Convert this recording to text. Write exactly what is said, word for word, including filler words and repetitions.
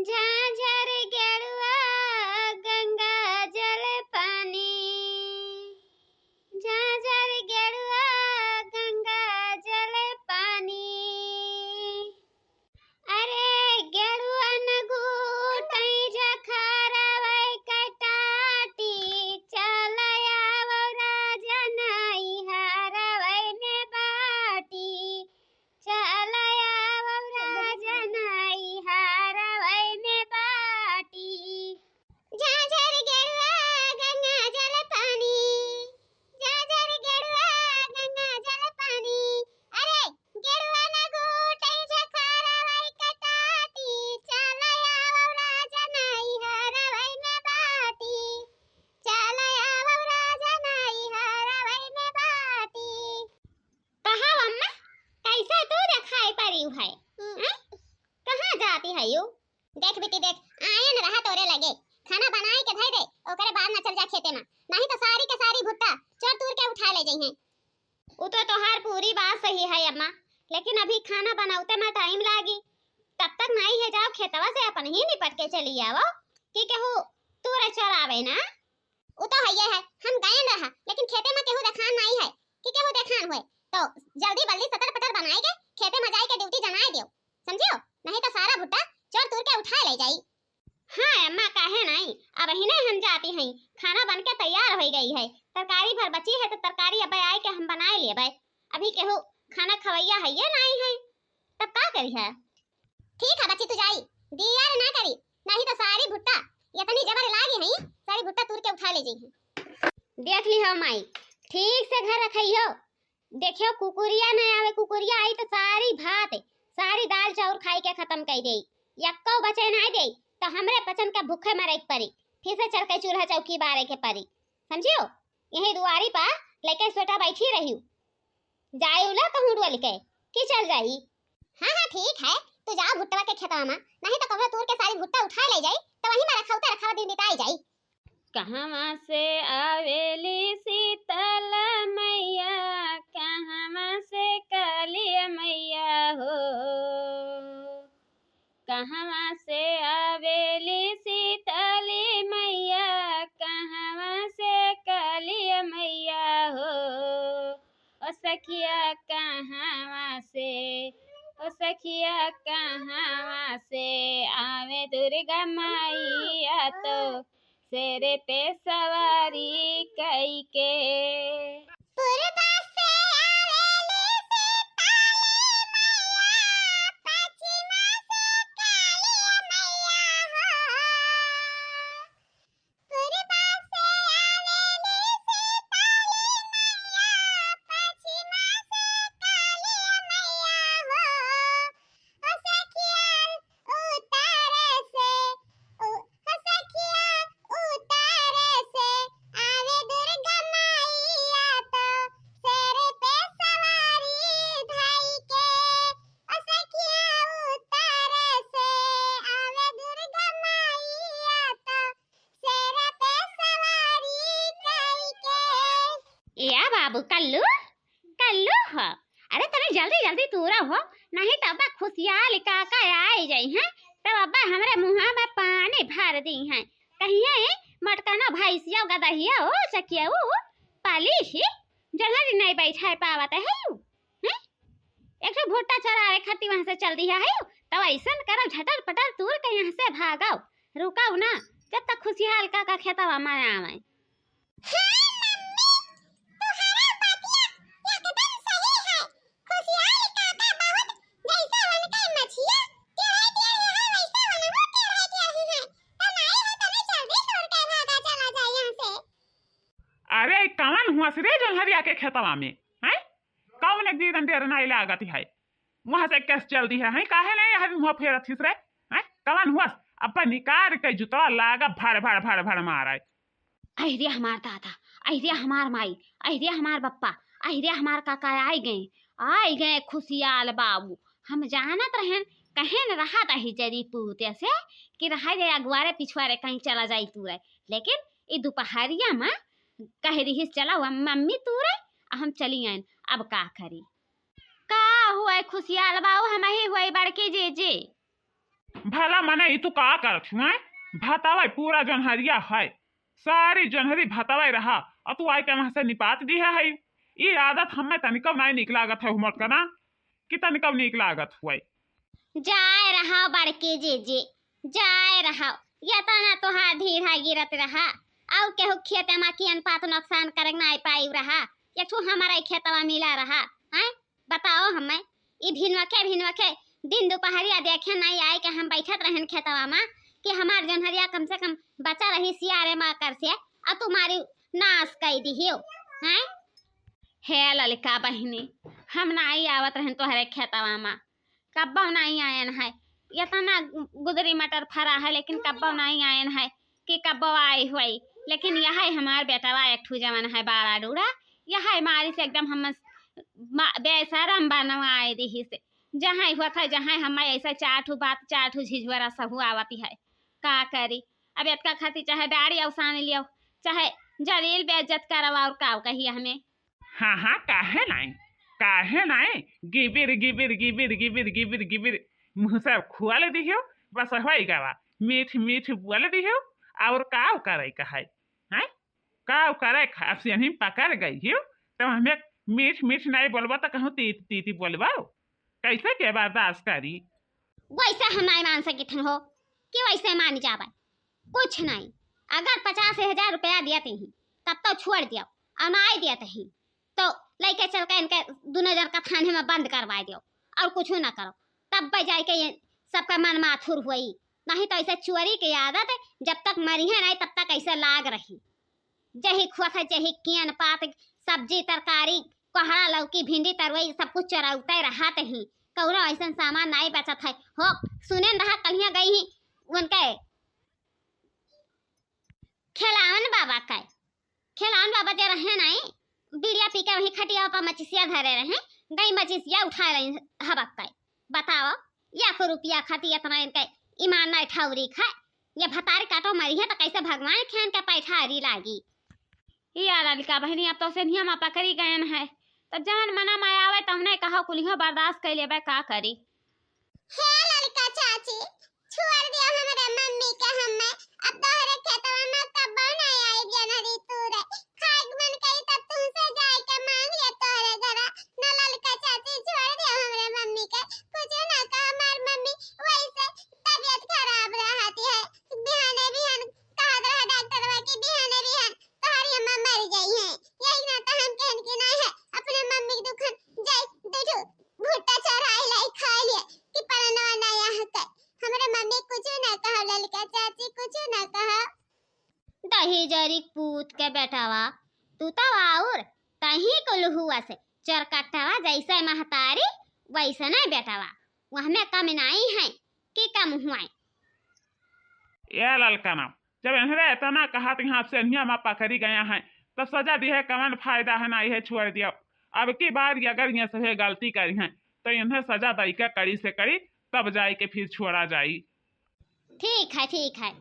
झांझर गेरुआ गंगा जल पानी, झांझर गेरुआ गंगा जल पानी। अरे गेरुअन गूटै झखरवै कटाटी, चल आवौ राजन ई हरवै में बाटी। चल आवौ राजन ई हरवै में बाटी। झांझर गेरुआ गंगा जल पानी, झांझर गेरुआ गंगा जल पानी। अरे गेरुअन गूटै झखरवै कटाटी, चल आवौ राजन ई हरवै में बाटी। चल आवौ राजन ई हरवै में बाटी। कहा अम्मा, कैसे तू देखाई पड़ी है? हैं? कहाँ जाती है यू? देख बेटी देख, आयन रहा तोरे लगे, खाना बनाए के धै दे, ओकरे बाद न चल जा खेते में, नहीं तो सारी के सारी भुट्टा चोर तूर के उठा ले जइहें। उ तो तोहार पूरी बात सही है अम्मा, लेकिन अभी खाना बनौते में टाइम लागी, तब तक नाई है जाओ खेतवा से अपन ही निपट के चली आवो कि केहू तूरे चोरावे ना। उ तो हइये है, हम गयन रहा, लेकिन खेते में केहू देखान नाई है कि केहू देखान होए, तो जल्दी बल्दी सटर पटर बनाए के खेते में जाए के ड्यूटी जनाए दियो, समझियो, नहीं तो सारा भुट्टा चोर तूर के उठा ले जाई। हाँ अम्मा, काहे नाई, अब ही नहीं हम जाती हैं, खाना बन के तैयार हो गई है, तरकारी भर बची है तो तरकारी अब आए के हम बनाए लेबै, अभी केहू खाना खवैया है ये नाई है, तब का करी है? ठीक है बच्ची, तू जाई, दियर ना करी, नहीं तो सारी भुट्टा इतनी जबर लागी है, सारी भुट्टा तूर के उठा ले जइहें। देख ली हो माई, ठीक से घर रखियो, देखियो कुकुरिया नहीं आवे, कुकुरिया आई तो सारी भात, सारी दाल चाउर खाई के खत्म कर दे, यक्को बचे ना दे, तो हमरे पचन का भूखे मरे के परी, फिर से चढ़ के चूल्हा चौकी बारे के परी, समझियो? यही दुआरी पर लेके सोटा बैठी रहियो, जाए उला कहूँ डोल के कि चल जाई। हाँ हाँ ठीक है, तू जा भुट्टवा के खेतवा में, नहीं तो कबो तूर के सारी भुट्टा उठा ले जाई, तो वहीं में रखौते रखावत दिन बिताई जाई। कहवा से आवेली शीतल मैया, कहवा से काली मैया हो। कहवा से आवेली शीतली मैया, कहवा से काली मैया हो। ओ सखिया कहवा से, ओ सखिया कहवा से आवे दुर्गा मैया तो शेर पे सवारी कई के। पूर्वा से आवेली शीतली मैया, पश्चिमा से काली मैया हो। पूर्वा से आवेली शीतली मैया, पश्चिमा से काली मैया हो। ओ सखिया उत्तर से, उ-, हो सखिया उत्तर से आवे दुर्गा मैया तो शेर पे सवारी धई के। ओ सखिया उत्तर से आवे दुर्गा मैया तो शेर पे सवारी कई के। या बाबू कल्लू, कल्लू हो, अरे तनी जल्दी जल्दी तूरा हो, नहीं तो अब्बा खुशियाल काका आई जाई हैं, तब अब्बा हमरे मुँहा में पानी भर दी हैं। कहिए मटकना भैंसिया गदहिया हो चकिया उ पाली ही जल्दी नहीं बैठा पावत है यू, हैं? एक ठो भुट्टा चरावे खातिर वहाँ से चल दिया है यू, तब ऐसन करब झटर पटर तूर के यहाँ से भागव, रुकव ना जब तक खुशियाल काका खेतवा में आवे। हाँ मम्मी, तोहरा बतिया एकदम सही है। खुशियाल काका बहुत जैसे उनके मछिया टेढ़े टेढ़े है, वैसे उनहु टेढ़े टेढ़े है। तो नाई है, तने जल्दी तोड़ के भागा चला जाए यहाँ से। अरे कवन हुआ रे जोन्हरिया के खेतवा में, हैं? कवन एक दीदन देर नाई लागत है? वहाँ से कैसे चल दी है, हैं? काहे नहीं यहाँ मुँह फेरत हिस रे? हैं? कवन हुआ? अब निकार के जुतवा लागा भड़ भड़ भड़ भड़ मारा। अहिरे हमार दादा, अहिरे हमार माई, अहिरे हमार बप्पा, अहिरे हमार काका आई गए, आई गए खुशियाल बाबू। हम जानत रहेन, कहेन रहत अही जरी पूते से कि रहा दे अगुआरे पिछुआरे कहीं चला जाई तू रहे, लेकिन ई दुपहरिया में कह रही चला हुआ मम्मी तू रहे, हम चली आइन। अब का करी? का हुआ खुशियाल बाबू, हम ही हुआ बड़के जे जे। भला मने ई तू का करत हुआ? भतावा पूरा जोन्हरिया है, सारी जोन्हरी भतावा रहा, और तू आइके वहां से निपात दिहे है। ई आदत हमें तनिको नाई नीक लागत है, हुमत का ना कि तनिको नीक लागत हुए। जाए रहा बड़की जीजी, जाए रहा, यतना तोहार ढीढ़ा गिरत रहा, और केहू खेते मा कियन पात नुकसान करे नाई पाई रहा, ये तू हमारा खेतवा मिला रहा, हैं? बताओ हमें, ई भिनवखे भिनवखे दिन दुपहरिया देखे नाई आए के हम बैठत रहन खेतवा मा कि हमार जोन्हरिया कम से कम बचा रही सियारे मा कर से, आ तुम्हारी नाश कई दिहियो, हैं? हे ललिका बहिनी, हम नाई आवत रहन तोहरे खेतवा मा, कब्बो नाई आयन है। यतना गुदरी मटर फरा है, लेकिन कब्बो नाई आयन है कि कब्बो आई हुई। लेकिन यह है हमार बेटवा एक ठू जवन है बाड़ा डूड़ा, यह है मारी से एकदम हम मा-, बेशरम बनवाए दिहिस। जहाँ हुआ था, जहाँ हमें ऐसा चार ठू बात, चार ठू झिझुआरा सहू आवती है। का करी, अब एतका खातिर चाहे डाड़ी अवसान लियो, चाहे जलील बेइज्जत करवा, और का कही हमें। हाँ, हाँ, काहे नाई, काहे नाई, गिबिर, गिबिर, गिबिर, गिबिर, गिबिर, गिबिर, मुँह से खुआ ले दिहियो, बस होई गवा, मीठ, मीठ बोल दिहियो, और का करे का है, हैं? का करे का, अब से यहीं पकड़ गई हियो, तो हमें मीठ, मीठ नाई बोलबो तो कहूँ तीत, तीती बोलबो, कैसे के बर्दाश्त करी? वैसे हम नाई मान सकित हो कि वैसे मान जाबे, कुछ नाई। अगर पचास हजार रुपया दियत ही, तब तो छोड़ दियो, और नाई दियत ही, तो लइके चल के इनके दुनो जन का थाने में बंद करवाए दियो, और कुछ ना करो, तब पे जाए के ये सबका मन माथुर हुई। नहीं तो ऐसे चोरी के आदत जब तक मरिहे नहीं, तब तक ऐसे लाग रही। जही खुआ था, जही कियन पात, सब्जी, तरकारी, कोहड़ा, लौकी, भिंडी, तरवई, सब कुछ चोरौते रहत ही। कौनो ऐसन सामान नाई बचत है। हो, सुनेन रहा, कलिया गई ही उनके खेलावन बाबा का, खेलावन बाबा जे रहे नाई, बीड़िया पी के वहीं खटिया पर मचिसिया धरे रहे, गई मचिसिया उठा रही हबक का। बताओ, या को रुपया खाती इतना इनके ईमान नाई ठौरी खाए। ये भतारी काटो मरी है तो कैसे भगवान खेन के पैठारी लागी। या ललिका बहिनी, अब तो सेन्हिया मा पकड़ी गयन है, तो जवन मना मा आवे तवने कहो, कुलिहो बर्दाश्त कर लेबे, का करी। हे ललिका चाची, छोड़ दियो हमरे मम्मी के हमें, अब तोहरे खेतवा मा कब्बो नाई आई जनरी तू रे। खाए के मन करी तब तुमसे जाए के मांग लिया तोहरे घरा। ना ललिका चाची, छोड़ दियो हमरे मम्मी के, कुछ ना कहा, हमार मम्मी वैसे तबीयत खराब रहती है, बिहाने बिहान कहत रहा डॉक्टरवा कि बिहाने बिहान तोहरी अम्मा मर गई है। यही नाता हम कहन के नाई है, अपने मम्मी के दुखन जाई दू ठो भुट्टा चढ़ाई लाई खाए लिए कि परनवा ना यहाँ के। हमरे मम्मी कुछ ना कहा, ललिका चाची कुछ ना कहा। दही जरी पूत के बेटावा, तू तो और तही कुल हुआ से चरकट्टावा जैसे महतारी वैसे नहीं बेटावा, वह में कम नाई है कि कम हुआ। ए ललकना, जब इन्हरे इतना कहा तो यहाँ सेन्हिया मा पकड़ी गया है, तो सजा दिहे कवन फायदा है, ना यह छोड़ दियो। अब की बार ये अगर ये सभे गलती करी हैं, तो इन्हें सजा दई के कड़ी से कड़ी, तब जाए के फिर छोड़ा जाई। ठीक है, ठीक है,